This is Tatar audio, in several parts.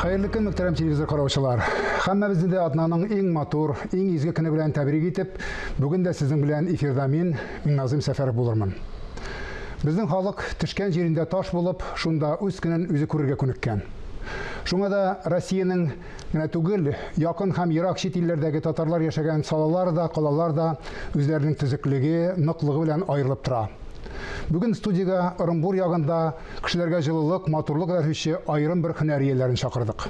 Хәерле көн, мөхтәрәм телевизор караучылар. Һәммәбезне дә атнаның иң матур, иң изге көне белән тәбрик итеп, бүген дә сезнең белән эфирда мин, Миңназыйм Сәфәров булырмын. Безнең халык төшкән җирендә таш булып, шунда үз көнен үзе күрергә күнеккән. Шуңа да Россиянең генә түгел, якын һәм ерак чит илләрдәге татарлар яшәгән салалар да, калалар да үзләренең төзеклеге, ныклыгы белән аерылып тора. Бүген студиягә Ырымбур ягында кешеләргә җылылык, матурлык бирүче аерым бер һөнәр ияләрен чакырдык.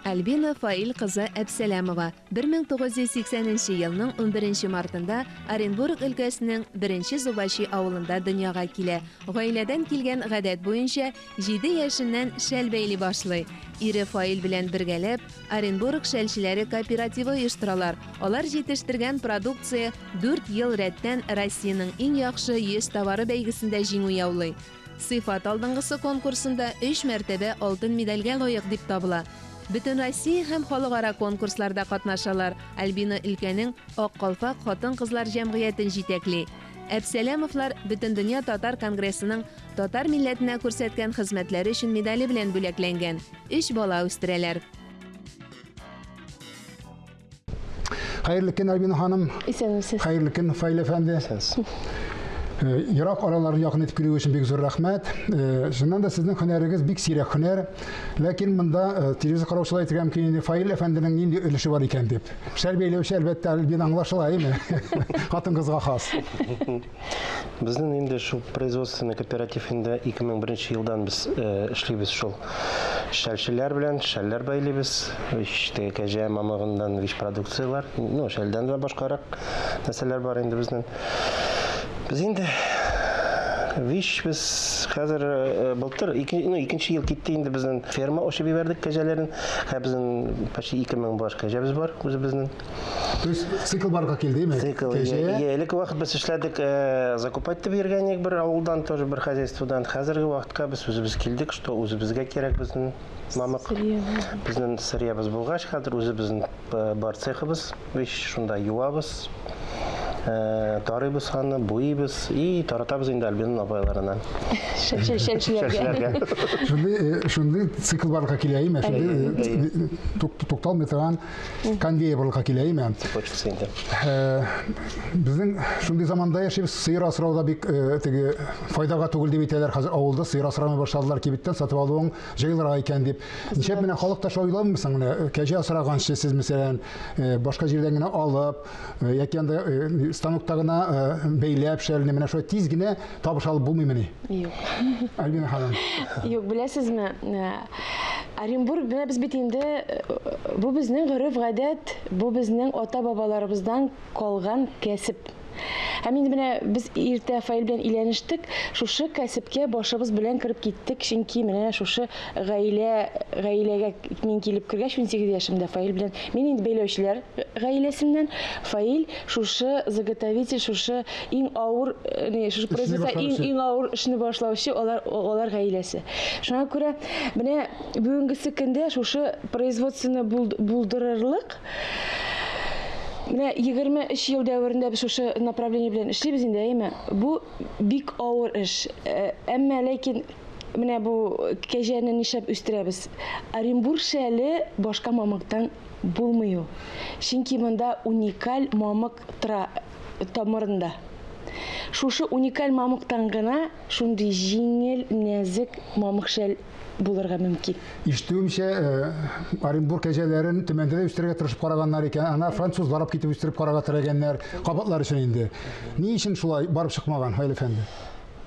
Альбина Фаил кызы Әбсәләмова 1980 нче елның унберенче мартында Оренбург өлкәсенең Беренче Зубачи авылында дөньяга килә. Гаиләдән килгән гадәт буенча, җиде яшеннән шәл бәйли башлый. Ире Фаил белән бергәләп, Оренбург шәлчеләре кооперативы оештыралар. Алар җитештергән продукция дүрт ел рәттән Россиянең иң яхшы 100 товары бәйгесендә җиңү яулый. Сыйфат алдынгысы конкурсында өч мәртәбә алтын медальгә лаек дип табыла. Бөтенроссия һәм халыкара конкурсларда катнашалар. Альбина өлкәнең Ак калфак хатын-кызлар җәмгыятен җитәкли. Әбсәләмовлар Бөтендөнья татар конгрессының Татар милләтенә күрсәткән хезмәтләре өчен медале белән бүләкләнгән. Өч бала үстерәләр. Хәерле көн, Альбина ханым. Исәнмесез. Хәерле көн, Фаил әфәнде. Исәнсез. Э, ерак араларны якын итеп килү өчен бик зур рәхмәт. Э, чыннан да сезнең һөнәрегез бик сирәк һөнәр. Ләкин монда э, телевизор караучылар әйтергә мөмкин инде Фаил әфәнденең нинди өлеше бар икән дип. Шәл бәйләүче әлбәттә Альбина аңлашыла, әйеме? Хатын-кызга хас. Безнең инде шул производственный кооператив инде 2001 елдан без э, эшлибез шул. Шәлчеләр белән шәлләр бәйлибез. Теге кәҗә мамыгыннан вич продукцияләр, ну, шәлдән дә башкарак нәрсәләр бар инде безнең. Без инде вич без хәзер э, былтыр ике, ну, икенче ел китте инде безнең ферма ачып җибәрдек кәҗәләрен. Хәзер безнең почти 2000 баш кәҗәбез бар үзебезнең. То есть цикл барга килде, димәк? Цикл, иә. Элек вакыт без эшләдек, э, закупать дип йөргән идек бер авылдан, тоже бер хозяйстводан. Хәзерге вакытка без үзебез килдек, что үзебезгә кирәк безнең мамык. Безнең сырьябыз булгач, хәзер үзебезнең э, бар цехыбыз, вещь шунда юабыз, э, тарыйбыз аны, буйыбыз и таратабыз инде Альбинаның апайларына. Шәлчеләргә. Шундый, шундый цикл барлыкка килә, әйеме? Шундый тукталмый торган конвейер барлыкка килә, әйме? Цепочкасы инде. Э, безнең шундый заманда яшибез, сыер асрау да бик э, теге файдага түгел дип әйтәләр. Хәзер авылда сыер асрамый башладылар, кибеттән сатып алуың җайлырак икән дип. Ничек менә халык та шулай уйламыймы соң менә э, кәҗә асраганчы сез мәсәлән башка җирдән генә алып яки анда станокта гына бәйләп шәлне менә шулай тиз генә табыш алып булмыймыни? Юк. Альбина ханым. Юк, беләсезме, Оренбург, менә без бит инде бу безнең гореф-гадәт, бу безнең ата-бабаларыбыздан калган кәсеп. Һәм инде менә без иртә Фаил белән өйләнештек, шушы кәсепкә башыбыз белән кереп киттек, чөнки менә шушы гаилә, гаиләгә мин килеп кергәч, 18 яшемдә Фаил белән, мин инде бәйләүчеләр гаиләсеннән, Фаил шушы заготовитель, шушы иң авыр, э, не, шушы производство иң, иң авыр эшне башлаучы алар, алар гаиләсе. Шуңа күрә менә бүгенгесе көндә шушы производствоны булдырырлык Менә 23 ел дәверендә без шушы направление белән эшлибез инде, әйеме? Бу бик авыр эш. Э, әмма ләкин менә бу кәҗәне нишләп үстерәбез? Оренбург шәле башка мамыктан Булмый ул. Чөнки монда уникаль мамык тора тамырында. Шушы уникаль мамыктан гына шундый җиңел, нәзек мамык шәл булырга мөмкин. Ишетүемчә, э, Оренбург кәҗәләрен Төмәндә дә үстерергә тырышып караганнар икән. Ана французлар алып китеп үстереп карарга теләгәннәр, кабатлар өчен инде. Ни өчен шулай барып чыкмаган, Хаил әфәнде?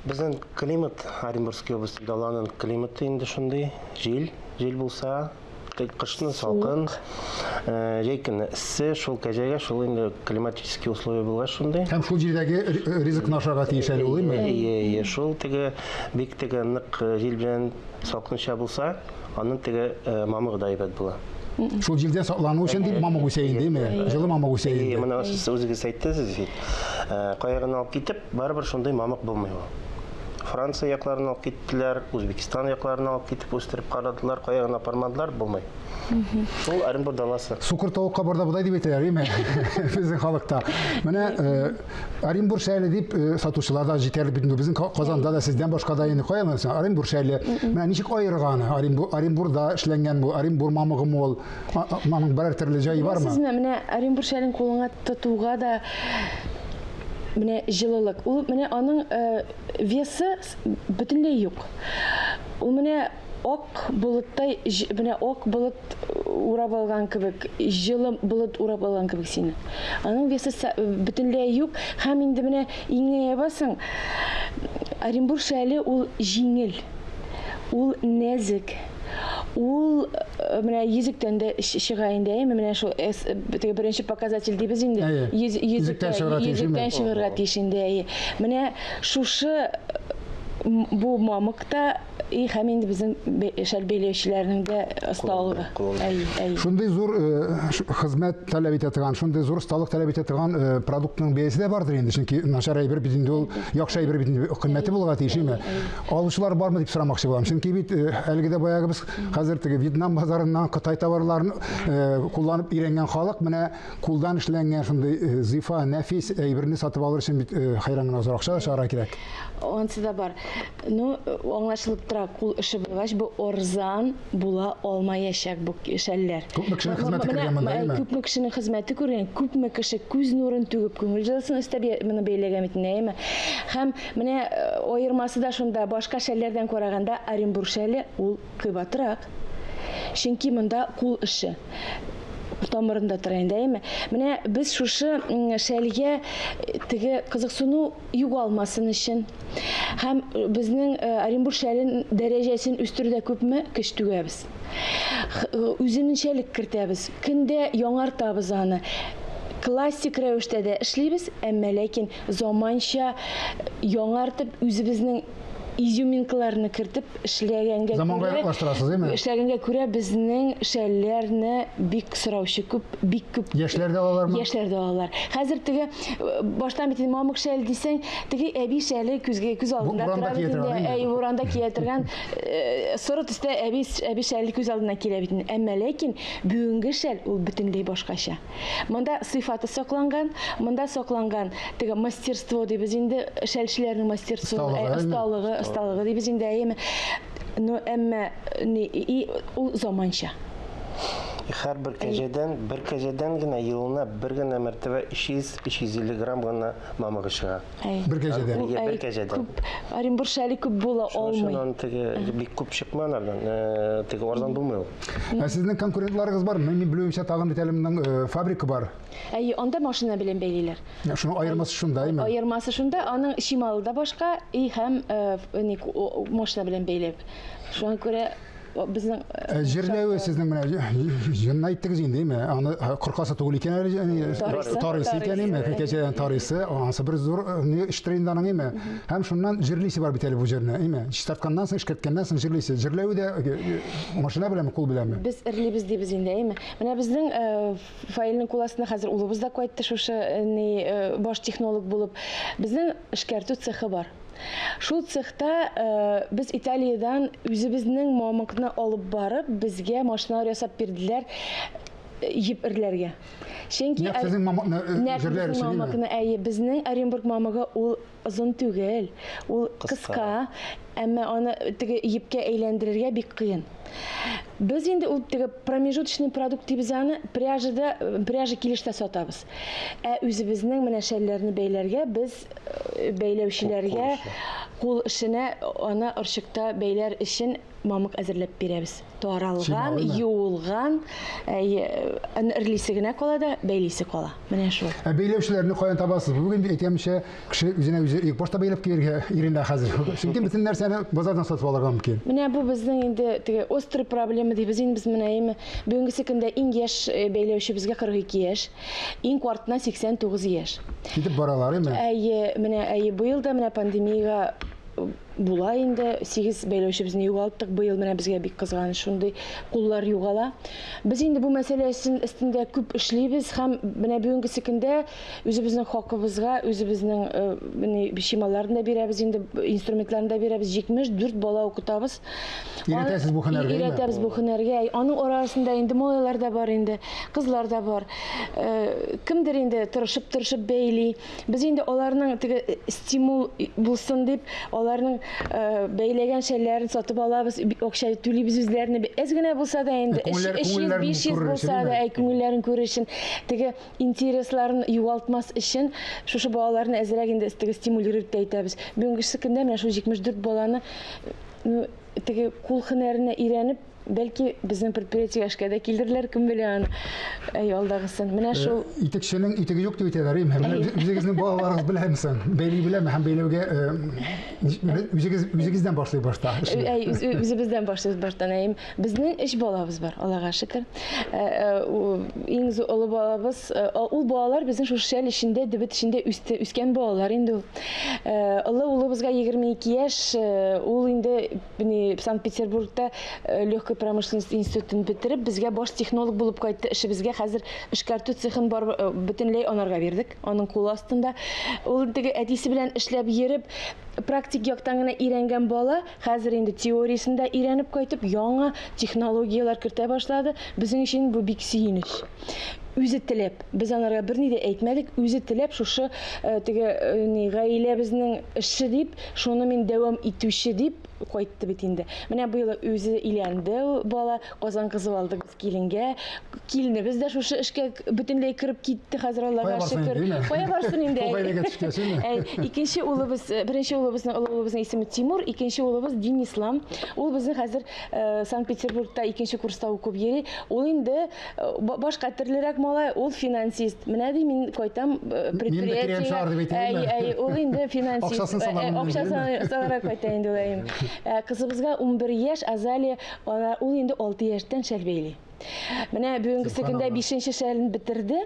Безнең климат, Оренбургский область даланың климаты инде шундый, җил, җил булса, Кышны салкын, э, җәй көне эссе, шул кәҗәгә шул инде климатический условия булгач шундый. Һәм шул җирдәге э, ризыкны ашарга тиеш әле ул, әйме? Ие, ие, шул теге бик теге нык э, җил белән салкынча булса, аның теге мамыгы да әйбәт була. Шул җилдән саклану өчен дип мамык үсә инде, әйме? Җылы мамык үсә инде. Менә сез үзегез әйттегез бит. Кая гына алып китеп, барыбер шундый мамык булмый ул. Франция якларына алып киттеләр, Үзбекистан якларына алып китеп үстереп карадылар, кая гына апармадылар, булмый. Шул Оренбур даласы. Сукыр тавыкка барда бодай дип әйтәләр, әйме? Безнең халыкта. Менә э, Оренбур шәле дип э, сатучылар да җитәрлек бит инде. Безнең Казанда да сездән башка да инде кая менә Оренбур шәле. Менә ничек аерырга аны? Оренбур Оренбурда эшләнгән бу, Оренбур мамыгымы ул? Аның берәр төрле җае бармы? Беләсезме, менә Оренбур шәлен кулыңа тотуга да менә җылылык. Ул менә аның э, весы бөтенләй юк. Ул менә ак болыттай, менә ак болыт урап алган кебек, җылы болыт урап алган кебек сине. Аның весы бөтенләй юк. Һәм инде менә иңенә ябасың, Оренбур шәле ул җиңел, ул нәзек. Ул э, менә йөзектән дә чыга инде, әйеме? Менә шул теге беренче показатель дибез инде. Йөзектән чыгарга тиеш. Йөзектән чыгарга тиеш инде, әйе. Менә шушы бу мамыкта и һәм инде безнең шәл бәйләүчеләрнең дә осталыгы. Әйе, әйе. Шундый зур э, хезмәт таләп итә торган, шундый зур осталык таләп итә торган э, продуктның бәясе дә бардыр инде, чөнки начар әйбер бит инде ул, яхшы әйбер бит инде кыйммәте булырга тиеш, әйеме? Алучылар бармы дип сорамакчы булам. Чөнки бит э, әлеге дә баягы без хәзер теге Вьетнам базарыннан Кытай товарларын э, кулланып өйрәнгән халык менә кулдан эшләнгән шундый э, зифа, нәфис әйберне сатып алыр өчен бит хәйран гына зур акча да чыгарга кирәк. Ансы да бар. Ну, аңлашылып тора, кул эше булгач, бу арзан була алмаячак бу шәлләр. Күпме кешенең хезмәте кергән монда, әйеме? Күпме кешенең хезмәте күргән, күпме кеше күз нурын түгеп, күңел җылысын өстәп моны бәйләгән бит инде, әйеме? Һәм Менә аермасы да шунда, башка шәлләрдән караганда Оренбург шәле ул кыйбатрак. Чөнки монда кул эше тамырында тора инде, әйеме? Менә без шушы шәлгә теге кызыксыну югалмасын өчен һәм безнең Оренбург шәлен дәрәҗәсен үстерүдә күпме көч түгәбез. Үзенчәлек кертәбез, көндә яңартабыз аны. Классик рәвештә дә эшлибез, әмма ләкин заманча яңартып, үзебезнең изюминкаларны кертеп эшләгәнгә күрә, Заманга яраклаштырасыз, әйме? Эшләгәнгә күрә безнең шәлләрне бик сораучы күп, бик күп. Яшьләр дә алалармы? Яшьләр дә алалар. Хәзер теге баштан бит инде мамык шәл дисәң, теге әби шәле күзгә күз алдында тора бит инде. Әй, буранда кия торган соры төстә әби әби шәле күз алдына килә бит инде. Әмма ләкин бүгенге шәл ул бөтенләй башкача. Монда сыйфаты сакланган, монда сакланган теге мастерство дибез инде, шәлчеләрнең мастерство, осталыгы, осталыгы дибез инде, әйеме. Ну, әмма ни, и, ул заманча. Һәрбер кәҗәдән, бер кәҗәдән генә елына бер генә мәртәбә 300-350 грамм гына мамыгы чыга. Бер кәҗәдән. Ул, бер кәҗәдән. Күп, Оренбург шәле күп була алмый. Шуның теге бик күп чыкмый анардан, э, теге арзан булмый ул. Ә сезнең конкурентларыгыз бар? Мин белүемчә, тагын бит әле моның э, фабрика бар. Әйе, анда машина белән бәйлиләр. Шуның аермасы шунда, әйме? Аермасы шунда, аның чималы да башка, и һәм э, машина белән бәйләп. Шуңа күрә безнең э, җирләве сезнең менә җынны әйттегез инде, әйме? Аны коркасы түгел икән әле, тарысы икән, әйме? Кәҗәдән тарысы, анысы бер зур ни эштер инде аның, әйме? Һәм шуннан җирлисе бар бит әле бу җирне, әйме? Чистартканнан соң, эшкәрткәннән соң җирлисе. Җирләве дә машина беләнме, кул беләнме? Без эрлибез дибез инде, әйме? Менә безнең Фаилнең кул астына хәзер улыбыз да кайтты шушы ни баш технолог булып. Безнең эшкәртү цехы бар. Шул цехта без Италиядән үзебезнең мамыкны алып барып, безгә машиналар ясап бирделәр җеп эрләргә. Чөнки нәкъ сезнең мамыкны җирләр өчен, мамыкны, әйе, безнең Оренбург мамыгы ул озын түгел, ул кыска, әмма аны теге җепкә әйләндерергә бик кыен. Без инде ул теге промежуточный продукт дибез аны, пряжада, пряжа килештә сатабыз. Ә үзебезнең менә шәлләрне бәйләргә без бәйләүчеләргә кул эшенә аны орчыкта бәйләр өчен мамык әзерләп бирәбез. Таралган, юылган, эрлисе генә кала да, бәйлисе кала. Менә шул. Ә бәйләүчеләрне каян табасыз? Бүген әйтәмчә, кеше үзенә үзе баш башта бәйләп кияргә иренә хәзер. Чөнки бөтен нәрсәне базардан сатып алырга мөмкин. Менә бу безнең инде теге острый проблема дибез инде без менә әйеме. Бүгенгесе көндә иң яшь бәйләүче безгә 42 яшь. Иң картына 89 яшь. Китеп баралар, әйме? Әйе, менә әйе, быел да менә пандемиягә була инде. 8 бәйләүчебезне югалттык. Быел менә безгә бик кызганыч, шундый куллар югала. Без инде бу мәсьәлә өстендә күп эшлибез һәм менә бүгенгесе көндә үзебезнең хакыбызга, үзебезнең э, чималларны да бирәбез инде, инструментларны да бирәбез. 74 бала укытабыз. Өйрәтәсез бу һөнәргә? Өйрәтәбез бу һөнәргә. Аның арасында инде малайлар да бар инде, кызлар да бар. Э, кемдер инде тырышып-тырышып бәйли. Без инде аларның теге э, стимул булсын дип, аларның э, бәйләгән шәлләрен сатып алабыз, акча түлибез үзләренә. Әз генә булса да инде, 300, 500 булса да, әй, күңелләрен күрер өчен, теге интересларын югалтмас өчен шушы балаларны әзрәк инде теге стимулировать та итәбез. Бүгенге көндә менә шул 74 баланы ну, теге кул һөнәренә өйрәнеп, бәлки безнең предприятиегә эшкә дә килдерләр, кем белә аны. Әй, алдагысын. Менә э, шул итекченең итеге юк дип әйтәләр, әйме? Менә үзегезнең балаларыгыз беләме соң? Бәйли беләме һәм бәйләүгә э, үзегез үзегездән башлый башта. Әй, үзебездән башлыйбыз баштан, әйем. Безнең өч балабыз бар, Аллага шөкер. Э, иң олы балабыз, ул балалар безнең шушы шәл эчендә, дебет эчендә үсте, үскән балалар инде ул. Олы улыбызга 22 яшь, ул инде Санкт-Петербургта легкой промышленность институтын бетереп, безгә баш технолог булып кайтты. Эшебезгә хәзер эшкәртү цехын бар бөтенләй анарга бирдек. Аның кулы астында. Ул теге әтисе белән эшләп йөреп, практик яктан гына өйрәнгән бала, хәзер инде теориясен дә өйрәнеп кайтып, яңа технологияләр кертә башлады. Безнең өчен бу бик сөенеч. Үзе теләп, без анарга берни дә әйтмәдек, үзе теләп шушы теге ни гаиләбезнең эше дип, шуны мин дәвам итүче дип кайтты бит инде. Менә быел үзе өйләнде бала, Казан кызы алдык без киленгә. Киленебез дә шушы эшкә бөтенләй кереп китте хәзер Аллага шөкер. Кая барсын инде? Шул гаиләгә төшкәч, әйме? Икенче улыбыз, беренче улыбызның, олы улыбызның исеме Тимур, икенче улыбыз Динислам. Ул безнең хәзер Санкт-Петербургта икенче курста укып йөри. Ул инде башка төрлерәк малай, ул финансист. Менә ди, мин кайтам предприятиегә. Әй, әй, ул инде финансист. Акчасын салам. Акчасын саларга кайта инде ул, әйем. Кызыбызга 11 яшь, Азалия, ул инде 6 яшьтән шәл бәйли. Менә бүгенгесе көндә бишенче шәлен бетерде.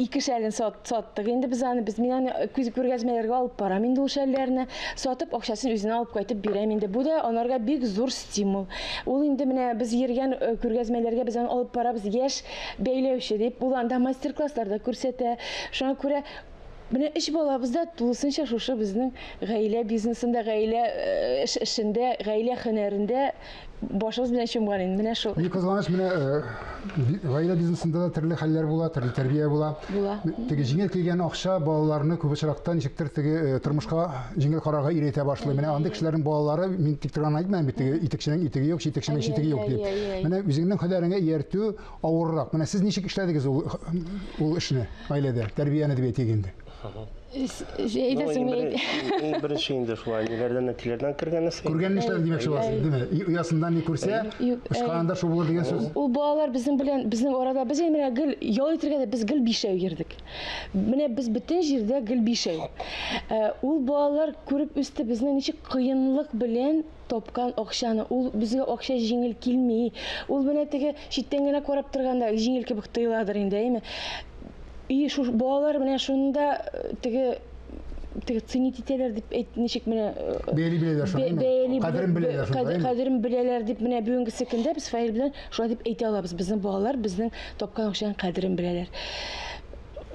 Ике шәлен саттык инде без аны. Без мин аны күз күргәзмәләргә алып барам инде ул шәлләрне. Сатып, акчасын үзенә алып кайтып бирәм инде. Бу да анарга бик зур стимул. Ул инде менә без йөргән күргәзмәләргә без аны алып барабыз яшь бәйләүче дип. Ул анда мастер-класслар да күрсәтә. Шуңа күрә менә өч балабыз да тулысынча шушы безнең гаилә бизнесында, гаилә эшендә, гаилә һөнәрендә башыбыз белән чумган инде. Менә шул. Ни кызганыч, менә гаилә бизнесында да төрле хәлләр була, төрле тәрбия була. Була. Теге җиңел килгән акча балаларны күп очракта ничектер теге тормышка җиңел карарга өйрәтә башлый. Менә андый кешеләрнең балалары, мин тик торган әйтмәм бит, теге итекченең итеге юк, читекченең читеге юк дип. Менә үзеңнең һөнәреңә ияртү авыррак. Менә сез ничек эшләдегез ул ул эшне гаиләдә, тәрбияне дип әйтик инде? Әйтәсең, Иң беренче инде шулай ниләрдән, әтиләрдән кергән нәрсә. Күргән эшләр димәкче буласыз, димә. Оясында ни күрсә, очканында шул булыр дигән сүз. Ул балалар безнең белән, безнең арада, без инде менә гел ял итергә дә без гел бишәү йөрдек. Менә без бөтен җирдә гел бишәү. Ул балалар күреп үсте безнең ничек кыенлык белән тапкан акчаны. Ул безгә акча җиңел килми. Ул менә теге читтән генә карап торганда җиңел кебек тоеладыр инде, әйме? И шу балалар менә шунда теге теге ценить итәләр дип әйт, ничек менә бәяли беләләр шуны, бәяли кадерен беләләр шунда, кадерен беләләр дип менә бүгенгесе көндә без Фаил белән шулай дип әйтә алабыз. Безнең балалар безнең тапкан акчаның кадерен беләләр.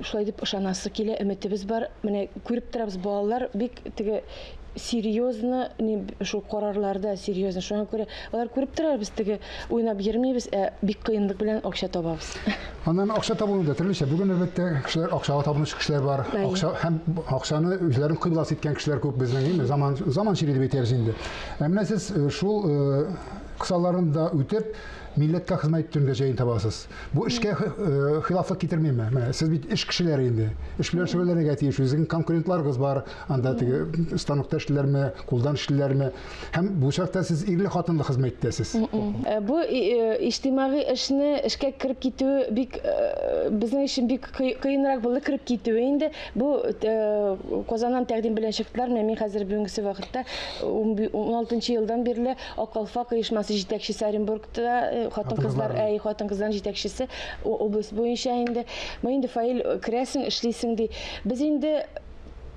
Шулай дип ышанасы килә, өметебез бар. Менә күреп торабыз, балалар бик теге серьезно, не, шул карарларда серьезно. Шуңа күрә алар күреп торалар, без теге уйнап йөрмибез, ә бик кыенлык белән акча табабыз. Аннан акча табуны да төрлечә. Бүген әлбәттә кешеләр акчага табынучы кешеләр бар. Акча һәм акчаны үзләрен кыйбласы иткән кешеләр күп безнең, инде заман заман чире дип әйтәбез инде. Ә менә сез шул кысаларын да үтеп, милләткә хезмәт итүнең дә җаен табасыз. Бу эшкә хилафлык китермиме? Менә сез бит эш кешеләре инде. Эш белән шөгыльләнергә тиеш. Үзегезнең конкурентларыгыз бар. Анда теге станокта эшлиләрме, кулдан эшлиләрме? Һәм бу чакта сез ирле-хатынлы хезмәт итәсез. Бу иҗтимагый эшне эшкә кереп китүе бик безнең өчен бик кыенрак булды кереп китүе инде. Бу Казаннан тәкъдим белән чыктылар. Менә мин хәзер бүгенгесе вакытта 16 елдан бирле Ак калфак оешмасы җитәкчесе Оренбургта хатын-кызлар, әй, хатын-кызлар җитәкчесе область буенча инде. Мы инде Фаил керәсең, эшлисең ди. Без инде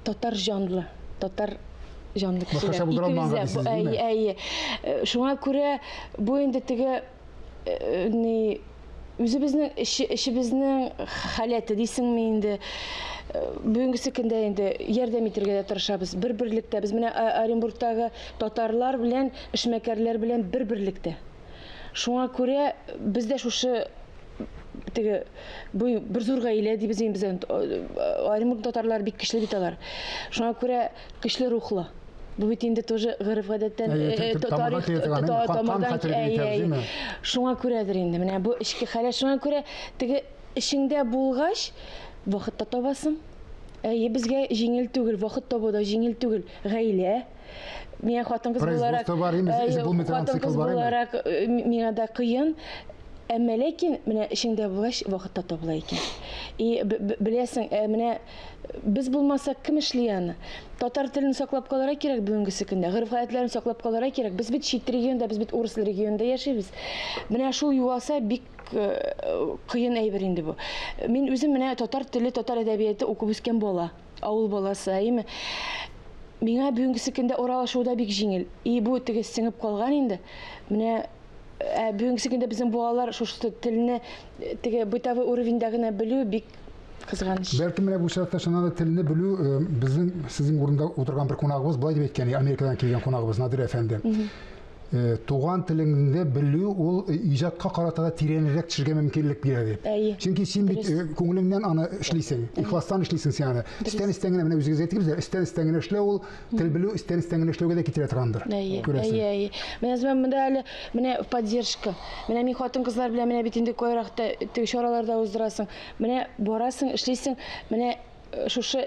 татар җанлы, татар җанлы кешеләр. Башкача булдыра Икебез алмаган дә, дисез, димме? Әйе, әйе. Шуңа күрә бу инде теге ни үзебезнең эшебезнең халәте дисеңме инде. Бүгенгесе көндә инде ярдәм итәргә дә тырышабыз. Бер берлектә без менә Оренбургтагы татарлар белән, эшмәкәрләр белән бер берлектә. Шуңа күрә без дә шушы теге бу бер зур гаилә дибез инде без. Оренбург татарлары бик көчле бит алар. Шуңа күрә көчле рухлы. Бу бит инде тоже гореф-гадәттән тарих тамырдан килә. Шуңа күрәдер инде. Менә бу эчке халәт. Шуңа күрә теге эшеңдә булгач, вакыт та табасың. Әйе, безгә җиңел түгел, вакыт табу да җиңел түгел. Гаилә. Миңа хатын-кыз буларак, хатын-кыз буларак миңа да кыен. Әмма ләкин менә эшеңдә булгач, вакыт та табыла икән. И беләсең, менә без булмасак, кем эшли аны? Татар телен саклап калырга кирәк бүгенгесе көндә, гореф-гадәтләрен саклап калырга кирәк. Без бит чит регионда, без бит урыс регионында яшибез. Менә шул югалса, бик кыен әйбер инде бу. Мин үзем менә татар теле, татар әдәбияты укып үскән бала, авыл баласы, әйеме? Миңа бүгенгесе көндә аралашу да бик җиңел. И бу теге сеңеп калган инде. Менә ә бүгенгесе көндә безнең балалар шушы телне теге бытовой уровеньда гына белү бик кызганыч. Бәлки менә бу чакта чыннан да телне белү безнең сезнең урында утырган бер кунагыбыз былай дип әйткән, Америкадан килгән кунагыбыз Надир әфәнде. Туган телеңне белү ул иҗатка карата да тирәнрәк төшергә мөмкинлек бирә дип. Чөнки син бит күңелеңнән аны эшлисең, ихластан эшлисең син аны. Өстән-өстән генә менә үзегез әйттегез дә, өстән-өстән генә эшләү ул тел белү өстән-өстән генә эшләүгә дә китерә торгандыр. Күрәсең. Әйе, әйе. Менә монда әле менә поддержка. Менә мин хатын-кызлар белән менә бит инде кайракта теге чараларда уздырасың. Менә барасың, эшлисең, менә шушы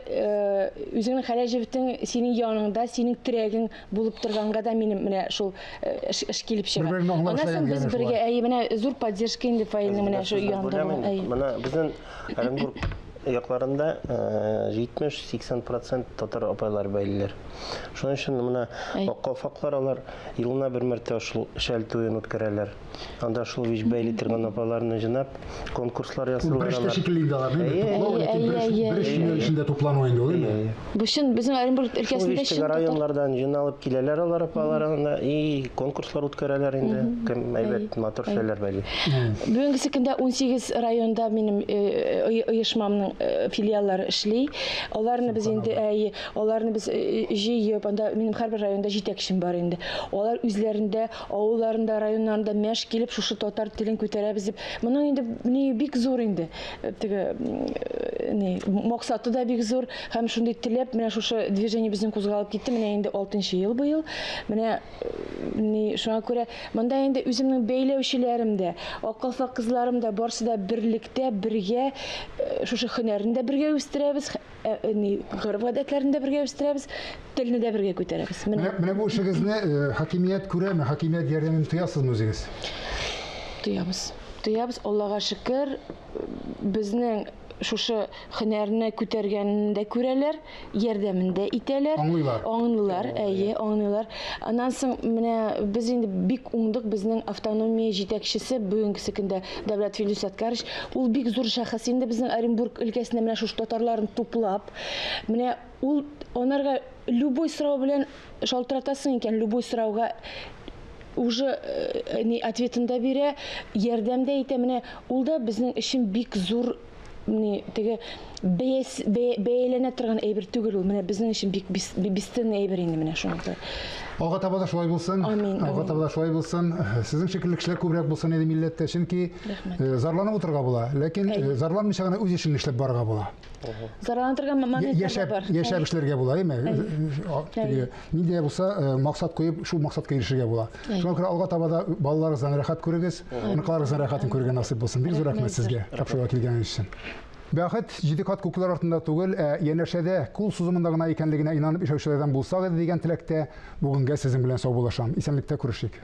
үзеңнең хәләл җефетең синең яныңда, синең терәгең булып торганга да минем менә шул эш килеп чыга. Аннан соң без бергә, әйе, менә зур поддержка инде Фаилнең менә шул янында. Менә безнең Оренбург якларында 70-80% татар апайлар бәйлеләр. Шуның өчен менә аккалфаклар алар елына бер мәртәбә шул шәл туен үткәрәләр. Анда шул вич бәйли торган апаларны җыйнап, конкурслар ясыйлар. Бер эштә шикелле инде алар, туплау яки бер эш юнәлешендә туплану инде ул, әйе. Бу чын безнең Оренбург өлкәсендә чын районнардан җыйналып киләләр алар апалар анда и конкурслар үткәрәләр инде. Кем әйбәт матур шәлләр бәйли. Бүгенге көндә 18 районда минем оешмамның филиаллары эшли. Аларны без инде әйе, аларны без җыеп, анда минем һәрбер районда җитәкчем бар инде. Алар үзләрендә, авылларында, районнарында мәш килеп шушы татар телен күтәрәбез дип. Моның инде ни бик зур инде. Теге ни максаты да бик зур һәм шундый теләп менә шушы движение безнең кузгалып китте. Менә инде 6 ел быел. Менә ни шуңа күрә монда инде үземнең бәйләүчеләрем дә, акылфак кызларым да барсы да берлектә, бергә шушы һөнәрне дә бергә үстерәбез, ни гореф-гадәтләрне дә бергә үстерәбез, телне дә бергә күтәрәбез. Менә бу эшегезне хакимият күрәме, хакимият ярдәмен тоясызмы үзегез? Тоябыз. Тоябыз, Аллага шөкер, безнең шушы һөнәрне күтәргәнен дә күрәләр, ярдәмен дә итәләр. Аңлыйлар. Аңлыйлар, әйе, аңлыйлар. Аннан соң менә без инде бик уңдык, безнең автономия җитәкчесе бүгенге көндә Дәүләт Филүс Аткарович, ул бик зур шәхес инде безнең Оренбург өлкәсендә менә шушы татарларны туплап, менә ул анарга любой сорау белән шалтыратасың икән, любой сорауга уже ни ответын да бирә, ярдәм дә итә. Менә ул да безнең өчен бик зур ни теге бәяләнә торган әйбер түгел ул. Менә безнең өчен бик бесценный әйбер инде менә шуңа. Алга таба да шулай булсын. Алга таба да шулай булсын. Сезнең шикелле кешеләр күбрәк булсын иде милләттә, чөнки зарланып утырырга була, ләкин зарланмыйча гына үз эшеңне эшләп барырга була. Зарлана торган моментлар бар. Яшәп эшләргә була, әйме? Нинди дә булса максат куеп, шул максатка ирешергә була. Шуңа күрә алга таба да балаларыгыздан рәхәт күрегез, оныкларыгыздан рәхәтен күрергә насыйп булсын. Бик зур рәхмәт сезгә тапшыруга килгәнегез өчен. Бәхет җиде кат күкләр артында түгел, ә янәшәдә, кул сузымында гына икәнлегенә инанып яшәүчеләрдән булсак иде дигән теләктә бүгенгә сезнең белән саубуллашам. Исәнлектә күрешик.